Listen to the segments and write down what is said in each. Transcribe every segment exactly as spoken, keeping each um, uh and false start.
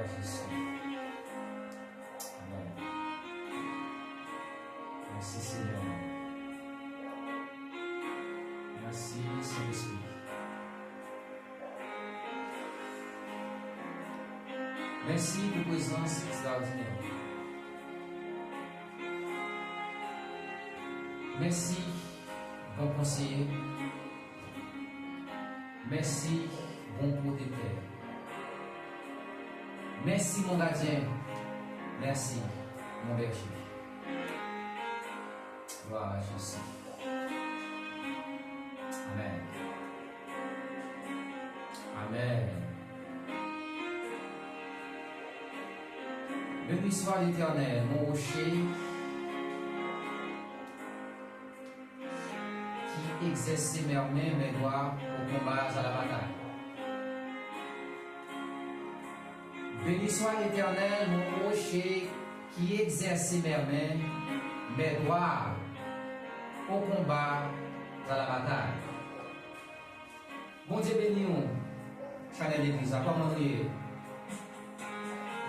Jezi. Amen. Mèsi, Senyè. Mèsi, Sentespri. Mèsi pou prezans ekstraòdinè. Mèsi, bon konseye. Mèsi, bon pwotektè. Mèsi, mon gadyen. Mèsi, mon bèje. Glwa a Jezi. Amèn. Amèn. Béni soit l'Éternel, mon rocher, qui exerce ses mains, mes doigts au combat, à la bataille. Béni soit l'Éternel, mon rocher, qui exerce ses mains, mes doigts au combat, à la bataille. Bondye beni w, chanèl legliz la, kòman nou ye?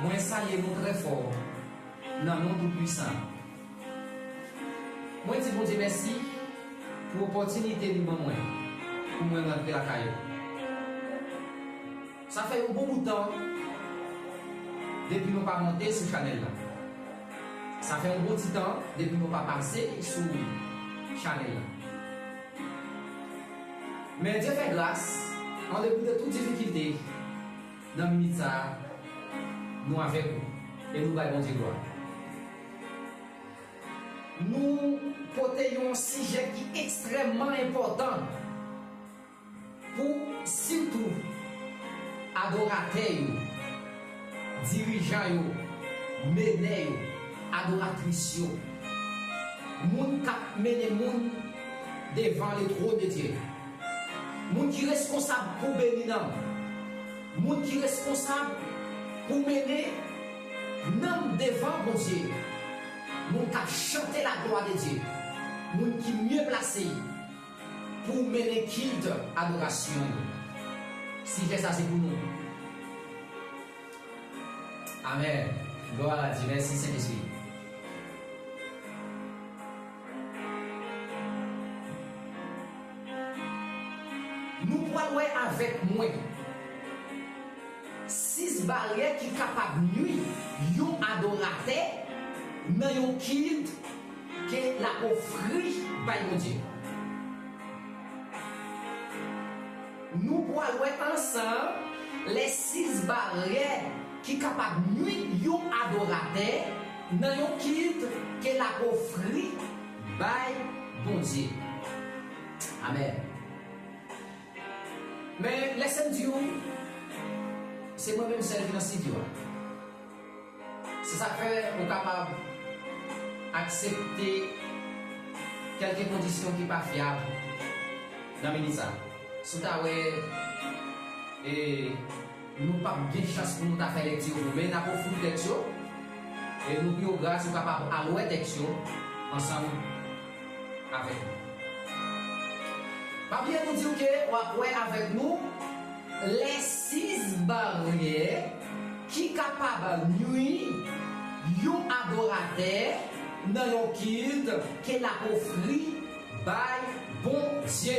Mwen salye nou trè fò nan non Toupwisan. Mwen di Bondye mèsi pou opòtinite li ban mwen pou mwen rantre lakay ou. Sa fè yon bon bout tan depi nou pa monte sou chanèl la. Sa fè yon bon ti tan depi nou pa pase sou chanèl la. Men Dye fè gras, an depi de tout difikilte, nan minit sa a, nou avèk ou e nou bay Bondye glwa. Nou pote yon sijè ki ekstrèmman enpòtan pou sitou adoratè yo, dirijan yo, menè yo, adoratris yo, moun k ap mennen moun devan le trône de Dieu, moun ki reskonsab pou beni nanm, moun ki reskonsab pou mennen nanm devan Bondye, moun k ap chante la gloire de Dieu, moun ki mye plase pou mennen kilt adorasyon yo. Sijè sa se pou nou. Amèn. Glwa a Dye. Mèsi, Sentespri. Nou pral wè avèk mwen sis baryè ki kapab nwi yon adoratè nan yon kilt ke l ap ofri bay Bondye. Nou pral wè ansanm lè sis baryè ki kapab nwi yon adoratè nan yon kilt ke l ap ofri bay Bondye. Amèn. Men, lè sèm di w, se mwen menm sèl ki nan estidyo a. Se sa k fè ou kapab aksepte kèlke kondisyon ki pa fyab nan minit sa. Si w ta wè, e, nou p ap gen chans pou nou ta fè lekti yo, men n ap ofri w tèks yo, e nou pi w gras ou kapab al wè tèks yo ansanm avèk nou. Pa bliye nou di w ke w ap wè avèk nou lè sis baryè ki kapab nwi yon adoratè nan yon kilt ke l ap ofri bay Bondye.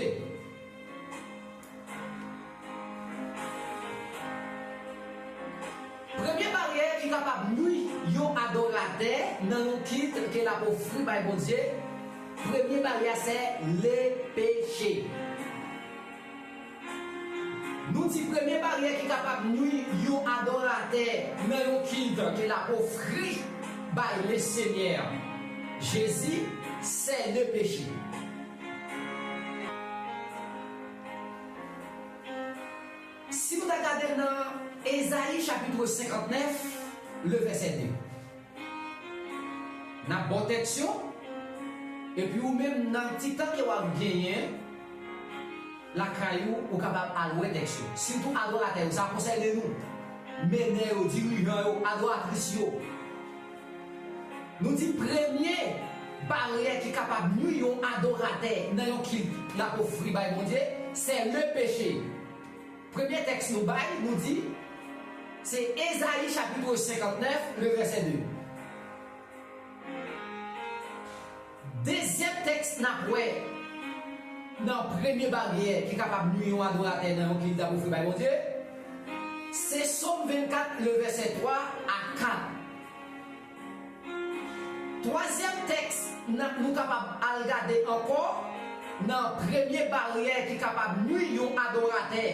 Premye baryè ki kapab nwi yon adoratè nan yon kilt ke l ap ofri bay Bondye, premye baryè se le peche. Nou di premye baryè ki kapab nwi yon adoratè nan yon kilt ke l ap ofri bay le Senyè Jezi, se le peche. Si nou ta gade nan Ezayi chapit senkantnèf, le vèsè de, n ap ba w tèks yo, epi ou menm nan ti tan ke w ap genyen lakay ou, ou kapab al wè tèks yo. Sitou adoratè yo, sa konsène nou. Menè yo, dirijan yo, adoratris yo. Nou di premye baryè ki kapab nwi yon adoratè nan yon kilt l ap ofri bay Bondye, se le peche. Premye tèks nou bay, nou di, Se Ezayi chapit senkantnèf, le vèsè de. Dezyèm tèks n ap wè nan premye baryè ki kapab nwi yon adoratè nan yon kilt l ap ofri bay Bondye, se Sòm vennkat, le vèsè twa a kat. Twazyèm tèks n ap, nou kapab al gade ankò nan premye baryè ki kapab nwi yon adoratè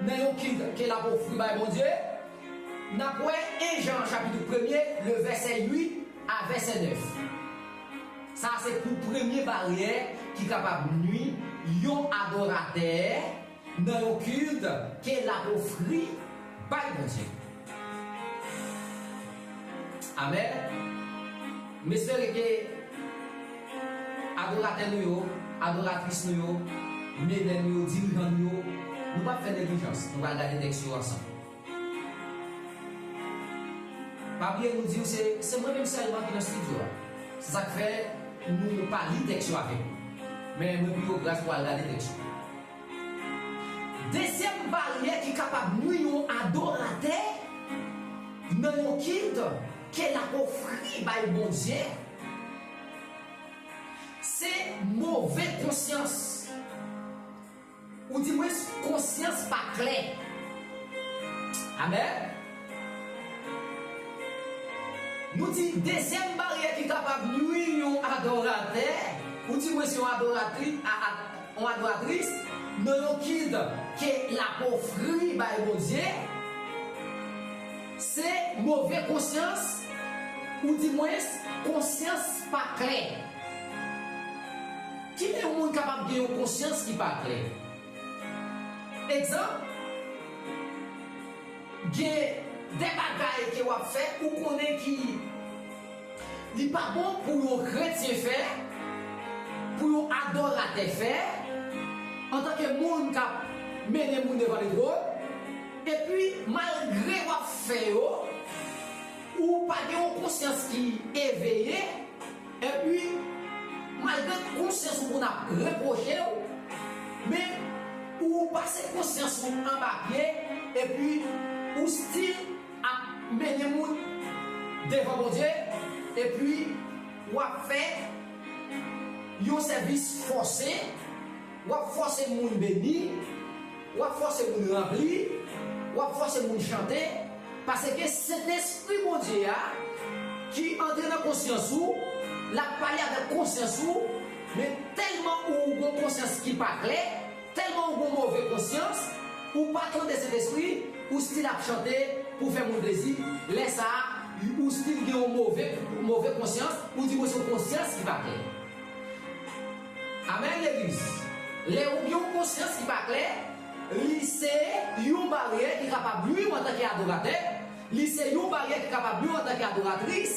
nan yon kilt ke l ap ofri bay Bondye. N ap wè en Jan chapit premye, le vèsè uit a vèsè nèf. Sa se pou premye baryè ki kapab nwi yon adoratè nan yon kilt ke l ap ofri bay Bondye. Amèn. M espere ke adoratè nou yo, adoratris nou yo, medam nou yo, dirijan nou yo, nou p ap fè neglijans. Nou pral gade tèks yo ansanm. Pa bliye nou di w se, se mwen menm sèlman ki nan estidyo a. Se sa k fè nou pa li tèks yo avèk nou. Men mwen pi yo gras pou al gade tèks yo. Dezyèm baryè ki kapab nwi yon adoratè nan yon kilt ke l ap ofri bay Bondye, se move konsyans. Ou di mwens konsyans pa klè. Amèn. Nou di dezyèm baryè ki kapab nwi yon adoratè, ou di mwens yon adoratri, a, a, yon adoratris, nan yon kilt ke l ap ofri bay Bondye, se move konsyans, ou di mwens konsyans pa klè. Kijan yon moun kapab gen yon konsyans ki pa klè? Egzanp, gen de bagay ke w ap fè, ou konnen ki li pa bon pou yon kretyen fè, pou yon adoratè fè, antanke moun k ap mennen moun devan letwòn, epi malgre w ap fè yo, ou pa gen yon konsyans ki eveye, epi malgre konsyans ou konn ap repwoche w, men ou pase konsyans ou anba pye, epi ou still ap mennen moun devan Bondye, epi w ap fè yon sèvis fòse, w ap fòse moun beni, w ap fòse moun ranpli, w ap fòse moun chante, paske Sentespri Bondye a ki antre nan konsyans ou, l ap pale avèk konsyans ou, men tèlman ou gon konsyans ki pa klè, tèlman ou gon move konsyans, ou pa tande Sentespri, ou still ap chante pou fè moun plezi. Lè sa a, ou still gen yon move, move konsyans, ou di, "Mwen se yon konsyans ki pa klè." Amèn, legliz. Lè ou gen yon konsyans ki pa klè, li se yon baryè ki kapab nwi w antanke adoratè, li se yon baryè ki kapab nwi w antanke adoratris,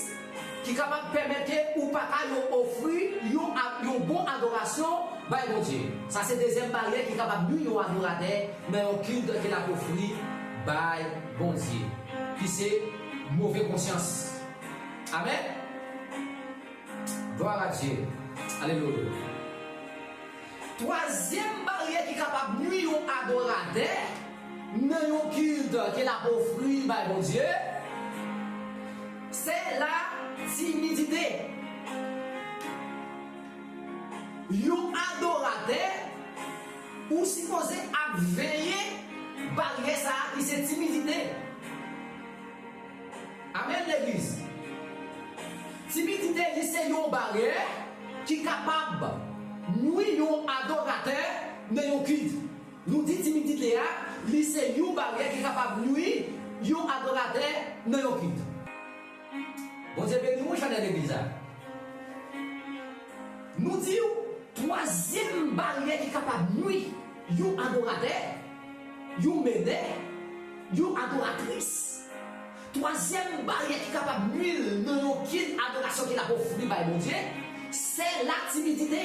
ki kapab pèmèt ke ou pa ka yo ofri yon a-, yon bon adorasyon bay Bondye. Sa se dezyèm baryè ki kapab nwi yon adoratè nan yon kilt ke l ap ofri bay Bondye, ki se move konsyans. Amèn. Glwa a Dye. Alelouya. Twazyèm baryè ki kapab nwi yon adoratè nan yon kilt ke l ap ofri bay Bondye, se la timidite. Yon adoratè, ou sipoze ap veye baryè sa a ki se timidite. Amèn, legliz. Timidite, li se yon baryè ki kapab nwi yon adoratè nan yon kilt. Nou di timidite a, li se yon baryè ki kapab nwi yon adoratè nan yon kilt. Bondye beni w, chanèl legliz la. Nou di w, twazyèm baryè ki kapab nwi yon adoratè, yon menè, yon adoratris. Twazyèm baryè ki kapab nwi l nan yon kilt adorasyon ke l ap ofri bay Bondye, se la timidite.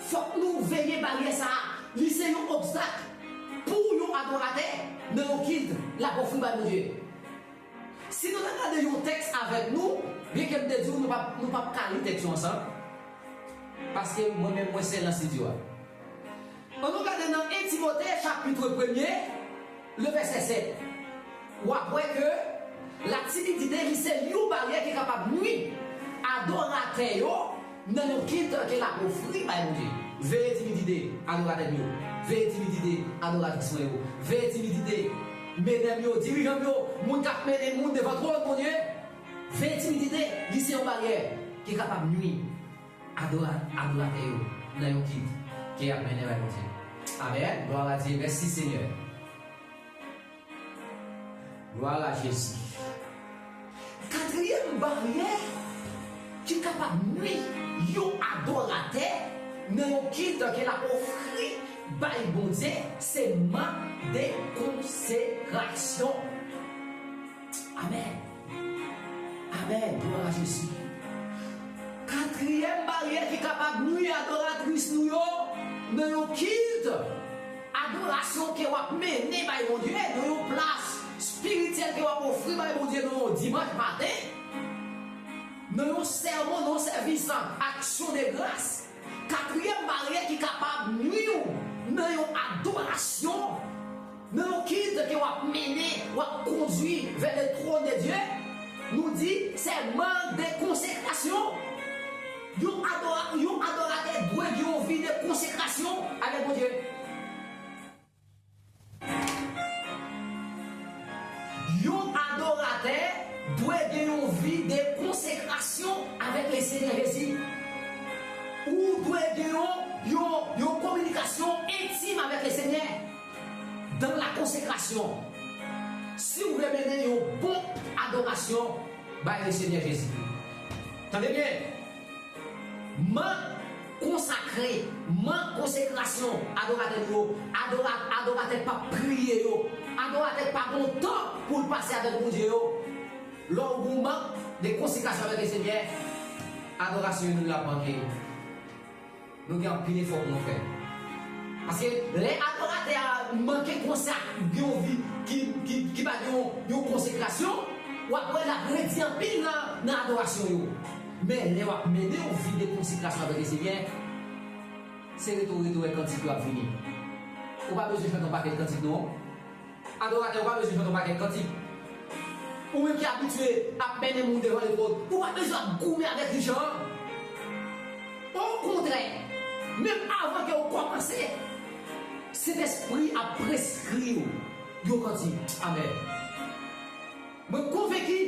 Fòk nou veye baryè sa a. Li se yon obstak pou yon adoratè nan yon kilt l ap ofri bay Bondye. Si nou ta gade yon tèks avèk nou, byenke m te di w nou p ap, nou p ap ka li tèks yo ansanm, paske mwen menm mwen sèl nan estidyo a. Ann nou gade nan en Timote chapit premye, Le vèsè sèt. W ap wè ke la timidite, li se yon baryè ki kapab nwi adoratè yo nan yon kilt ke l ap ofri bay Bondye. Veye timidite, adoratè m yo. Veye timidite, adoratris mwen yo. Veye timidite, medam yo, dirijan m yo, moun k ap mennen moun devan twòn Bondye. Veye timidite, li se yon baryè ki kapab nwi adora-, adoratè yo nan yon kilt ke y ap mennen bay Bondye. Amèn. Glwa a Dye. Mèsi, Senyè. Glwa a Jezi. Katriyèm baryè ki kapab nwi yon adoratè nan yon kilt ke l ap ofri bay Bondye, se mank de konsekrasyon. Amèn. Amèn. Glwa a Jezi. Katriyèm baryè ki kapab nwi adoratris nou yo nan yon kilt, adorasyon ke w ap mennen bay Bondye, nan yon plas espirityèl ke w ap ofri bay Bondye nan yon dimanch maten, nan yon sèmon, nan yon sèvis aksyon de gras. Katriyèm baryè ki kapab nwi w nan yon adorasyon, nan yon kilt ke w ap mennen, w ap kondui vè le twòn de Dye, nou di se mank de konsekrasyon. Yon adora-, yon adoratè dwe gen yon vi de konsekrasyon avèk Bondye. Yon adoratè dwe gen yon vi de konsekrasyon avèk Lesenyè Jezi. Ou dwe gen yon, yon, yon kominikasyon entim avèk Lesenyè dans la consécration. Si w vle mennen yon bon adorasyon bay Lesenyè Jezi. Tande byen. Mank konsakre, mank konsekrasyon adoratè nou yo, adora-, adoratè k p ap priye yo, adoratè k pa gen tan pou l pase avèk Bondye yo. Lè w gen mank de konsekrasyon avèk Lesenyè, adorasyon nou yo ap manke. Nou gen anpil efò pou nou fè. Paske lè adoratè a manke konsa, gen yon vi ki, ki, ki pa gen yon, yon konsekrasyon, w ap wè l ap redi anpil nan, nan adorasyon yo. Men lè w ap mennen yon vi de konsekrasyon avèk Lesenyè, se retou, retou, e kantik yo ap vini. Ou pa bezwen chante yon pakèt kantik, non. Adoratè, ou pa bezwen chante yon pakèt kantik. Ou menm ki abitye ap mennen moun devan letròn, ou pa bezwen ap goumen avèk li jan an. Okontrè, menm avan ke w kòmanse, Sentespri ap preskri w yon kantik. Amèn. Mwen konvenki,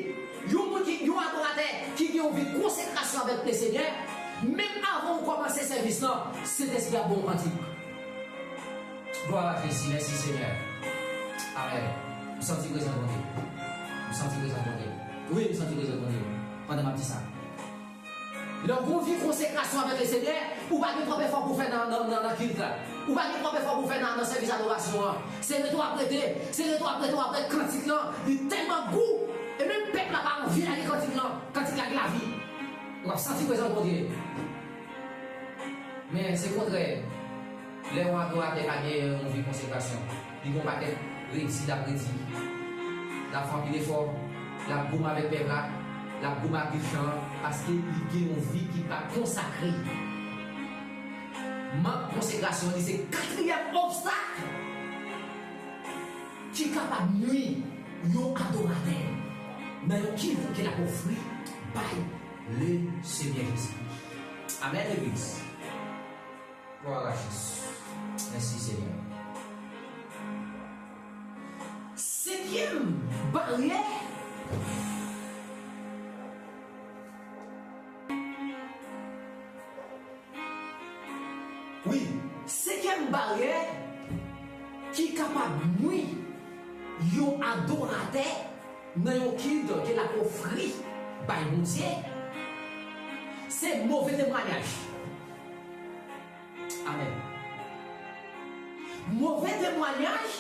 yon moun ki, yon adoratè ki gen yon vi konsekrasyon avèk Lesenyè, menm avan ou kòmanse sèvis lan, Sentespri ap ba w kantik. Glwa a Jezi, mèsi Senyè. Amèn. M santi prezans Bondye. M santi prezans Bondye. Wi, m santi prezans Bondye pandan m ap di sa. Lè w gen yon vi konsekrasyon avèk Lesenyè, ou pa gen twòp efò pou w fè nan, nan, nan, nan kilt la. Ou pa gen twòp efò pou w fè nan, nan sèvis adorasyon an. Se rete w ap rete, se rete w ap rete, w ap rete kantik lan, li tèlman gou, e menm pèp la pa anvi lage kantik lan, kantik la gen lavi. W ap santi prezans Bondye. Men se kontrè, lè yon adoratè pa gen yon vi konsekrasyon, li gen yon pakèt redi l ap redi. L ap fè anpil efò, l ap goumen avèk pèp la, l ap goumen ak dirijan an, paske li gen yon vi ki pa konsakre. Mank konsekrasyon li se katriyèm obstak ki kapab nwi yon adoratè nan yon kilt ke l ap ofri bay Lesenyè Jezi. Amèn, legliz. Glwa a Jezi. Mèsi, Senyè. Senkyèm baryè. Wi, senkyèm baryè ki kapab nwi yon adoratè nan yon kilt ke l ap ofri bay Bondye, se move temwayaj. Amèn. Move temwayaj,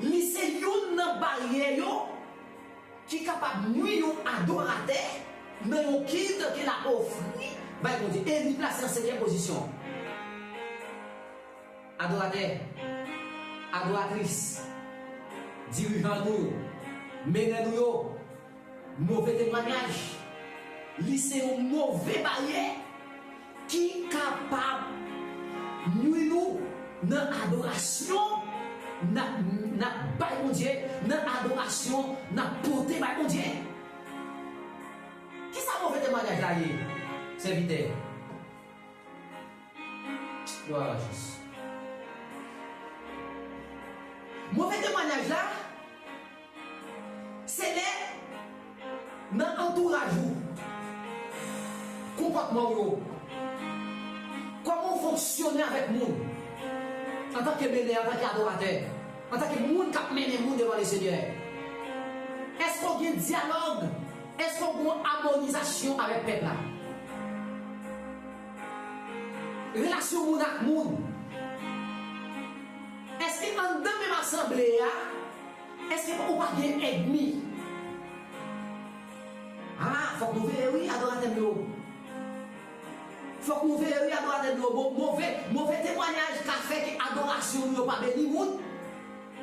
li se youn nan baryè yo ki kapab nwi yon adoratè nan yon kilt ke l ap ofri bay Bondye. E li plase an senkyèm pozisyon. Adoratè, adoratris, dirijan nou yo, menè nou yo, move temwayaj, li se yon move baryè ki kapab nwi nou nan adorasyon n ap, n ap bay Bondye, nan adorasyon n ap pote bay Bondye. Kisa move temwayaj la ye, sèvitè? Glwa a Jezi. Move temwayaj la, se lè nan antouraj ou, konpòtman w yo, kòman w fonksyone avèk moun, antanke menè, antanke adoratè, antanke moun k ap mennen moun devan Lesenyè. Èske w gen dyalòg? Èske w gen yon amonizasyon avèk pèp la? Relasyon moun ak moun. Èske anndan menm asanble a, èske ou pa gen ènmi? Ah, fòk nou veye wi, adoratè m yo. Fòk nou veye wi, adoratè m yo. Mo-, move, move temwayaj ka fè ke adorasyon nou yo pa beni moun.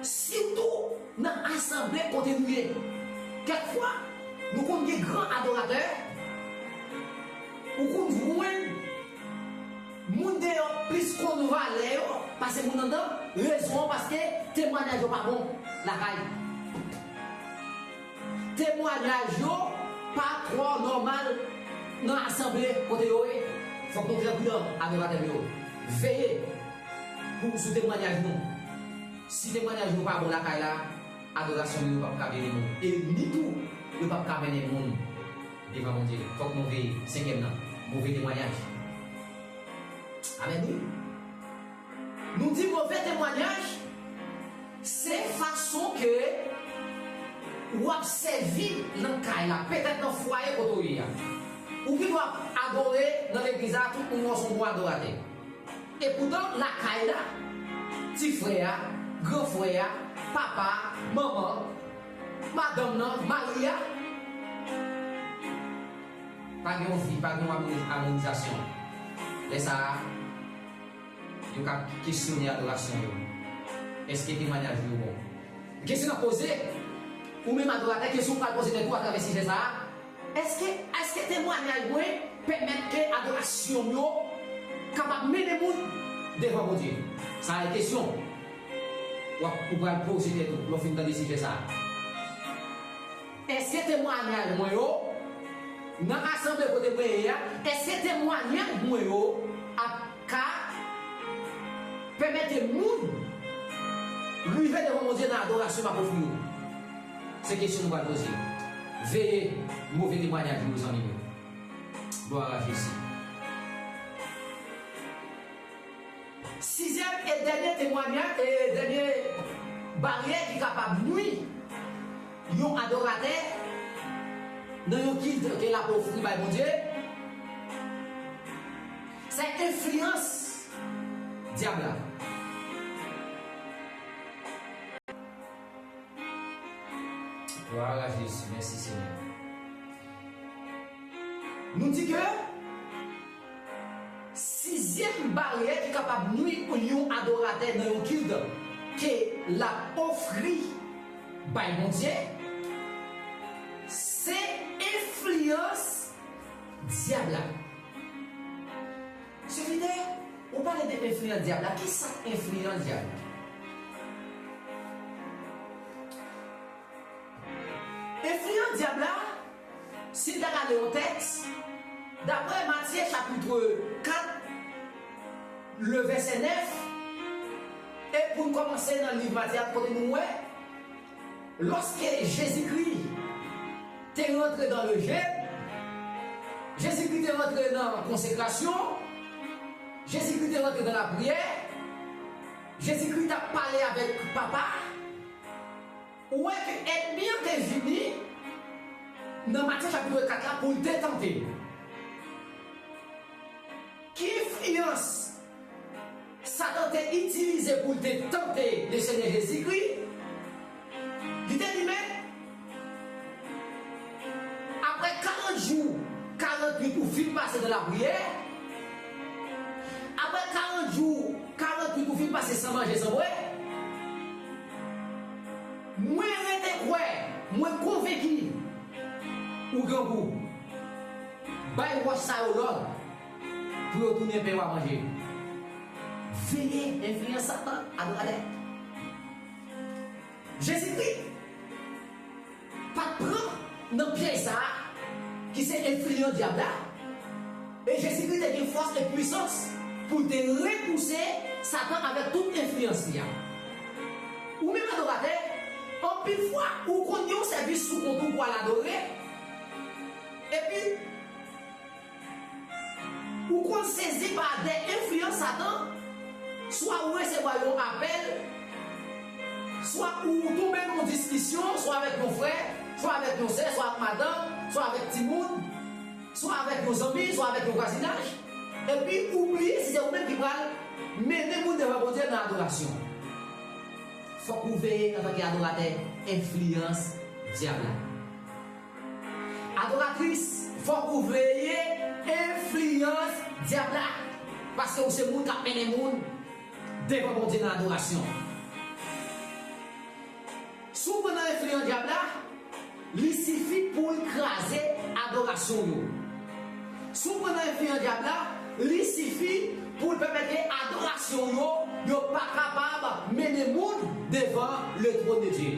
Sitou nan asanble kote nou ye. Kèk fwa, nou konn gen gran adoratè, ou konn jwenn moun deyò plis konn valè yo pase moun anndan. Rezon an, paske temwayaj yo pa bon lakay. Temwayaj yo pa twò nòmal nan asanble kote yo ye. Fòk nou trè pridan, adoratè m yo. Veye pou, sou temwayaj nou. Si temwayaj nou pa bon lakay la, adorasyon nou yo p ap ka beni moun. E ni tou, yo p ap ka mennen moun devan Bondye. Fòk nou veye. Senkyèm nan, move temwayaj. Amèn, wi. Nou di move temwayaj, se fason ke w ap sèvi nan kay la, petèt nan fwaye kote w ye a. Ou gen dwa ap adore nan legliz la, tout moun wè w se yon bon adoratè. Epoutan, lakay la, ti frè a, gran frè a, papa a, manman an, madanm nan, mari a, pa gen yon vi, pa gen yon amoni-, amonizasyon. Lè sa a, yo ka kesyone adorasyon yo. Èske temwayaj yo bon? Kesyon n ap poze, ou menm adoratè, kesyon w pral poze tèt ou atravè sijè sa a, èske, èske temwayaj mwen pèmèt ke adorasyon m yo kapab mennen moun devan Bondye? Sa a e kesyon w ap, ou pral poze tèt ou lè w fin tande sijè sa a. Èske temwayaj mwen yo, nan asanble kote mwen ye a, èske temwayaj mwen yo ap ka pèmèt moun rive devan Bondye nan adorasyon m ap ofri yo? Se kesyon nou pral poze. Veye move temwayaj yo, zanmi yo. Glwa a Jezi. Sizyèm e dènye temwayaj, e dènye baryè ki kapab nwi yon adoratè nan yon kilt ke l ap ofri bay Bondye, se enfliyans dyab la. Glwa a Jezi, mèsi Senyè. Nou di ke sizyèm baryè ki kapab nwi yon adoratè nan yon kilt ke l ap ofri bay Bondye, se enfliyans dyab la. Sèvitè, ou pale de enfliyans dyab la. Kisa enfliyans dyab la? Enfliyans dyab la, si n ta gade yon tèks, daprè Matye chapit kat, le vèsè nèf, e pou n kòmanse nan liv Matye a, kote nou wè, lòske Jezikri te rantre dan le jèn, Jezikri te rantre nan konsekrasyon, Jezikri te rantre nan lapriyè, Jezikri t ap pale avèk Papa, ou wè ke ènmi an te vini nan Matye chapit kat la pou l te tante l. Ki enfliyans Satan te itilize pou l te tante Lesenyè Jezikri? Li te di, men, apre karant jou, karant nuit ou fin pase nan lapriyè, apre karant jou, karant nuit ou fin pase san manje, san bwè, mwen rete kwè, mwen konvenki ou grangou. Bay wòch sa yo lòd pou yo tounen pen w a manje. Veye enfliyans Satan, adoratè. Jezikri pa t pran nan pyèj sa a ki se enfliyans dyab la. E Jezikri te gen fòs e pwisans pou l te repouse Satan avèk tout enfliyans li a. Ou menm adoratè, anpil fwa ou konn gen yon sèvis sou kont ou pou al adore, epi ou konn sezi pa de enfliyans Satan, swa ou resevwa yon apèl, swa ou tonbe nan yon diskisyon, swa avèk yon frè, swa avèk yon sè, swa ak madanm, swa avèk timoun, swa avèk yon zanmi, swa avèk yon vwazinaj, epi ou bliye si se ou menm ki pral mennen moun devan Bondye nan adorasyon. Fòk ou veye antanke adoratè enfliyans dyab la. Adoratris, fòk ou veye enfliyans dyab la, paske ou se moun k ap mennen moun devan Bondye nan adorasyon. Si w pran nan enfliyans dyab la, li sifi pou l kraze adorasyon w yo. Si w pran nan enfliyans dyab la, li sifi pou l pèmèt ke adorasyon w yo, yo pa kapab mennen moun devan le trône de Dieu.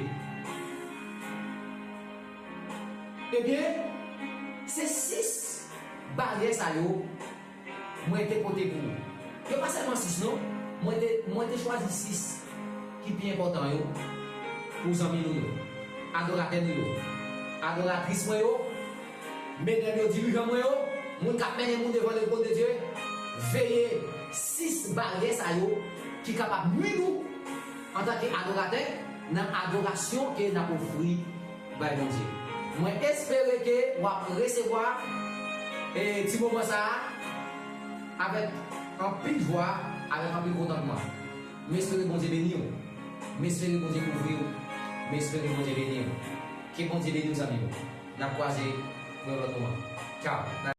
Ebyen, se sis baryè sa yo mwen te pote pou ou. Yo pa sèlman sis non, mwen te, mwen te chwazi sis ki pi enpòtan yo pou zanmi nou yo, adoratè nou yo, adoratris mwen yo, medam yo, dirijan mwen yo, moun k ap mennen moun devan le trône de Dieu. Veye sis baryè sa yo ki kapab nwi nou antanke adoratè nan adorasyon ke n ap ofri bay Bondye. Mwen espere ke w ap resevwa, e, ti moman sa a avèk anpil jwa, avèk anpil kontantman. M espere Bondye beni w. M espere Bondye kouvri w. M espere Bondye beni w. Ke Bondye beni w, zanmi m. N ap kwaze pou yon lòt moman. Tchaw.